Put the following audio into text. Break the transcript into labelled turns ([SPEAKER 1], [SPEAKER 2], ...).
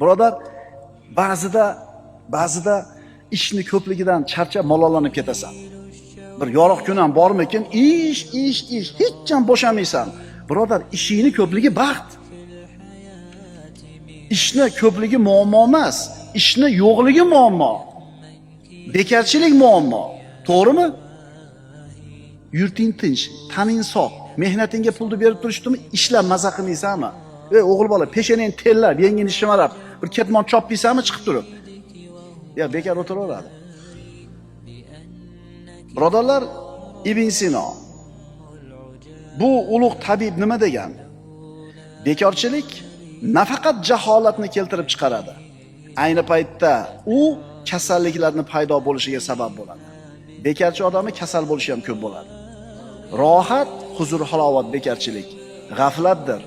[SPEAKER 1] Birodar, ba'zida ishni ko'pligidan charchab malollanib ketasan. Bir yorug' kun ham bormikin, ish, ish, ish, hech ham bo'shamaysan. Birodar, ishingni ko'pligi baxt. Ishni ko'pligi muammo emas, ishni yo'qligi muammo. Bekarchilik muammo. To'g'rimi? Yurting tinch, taning sog', mehnatingga pulni berib turishdimi, ishlab maza qilmaysanmi? Ey o'g'il bola, peshonangni tellab, yengingni shimarab, bir ketmon chopmaysanmi chiqib turib? Ya bekor o'tiraveradi. Birodarlar, Ibn Sino bu ulug' tabib nima degan? Bekorchilik nafaqat jaholatni keltirib chiqaradi. Ayni paytda u kasalliklarni paydo bo'lishiga sabab bo'ladi. Bekarchi odamni kasal bo'lishi ham ko'p bo'ladi. Rohat, huzur, halovat bekarchilik g'aflatdir.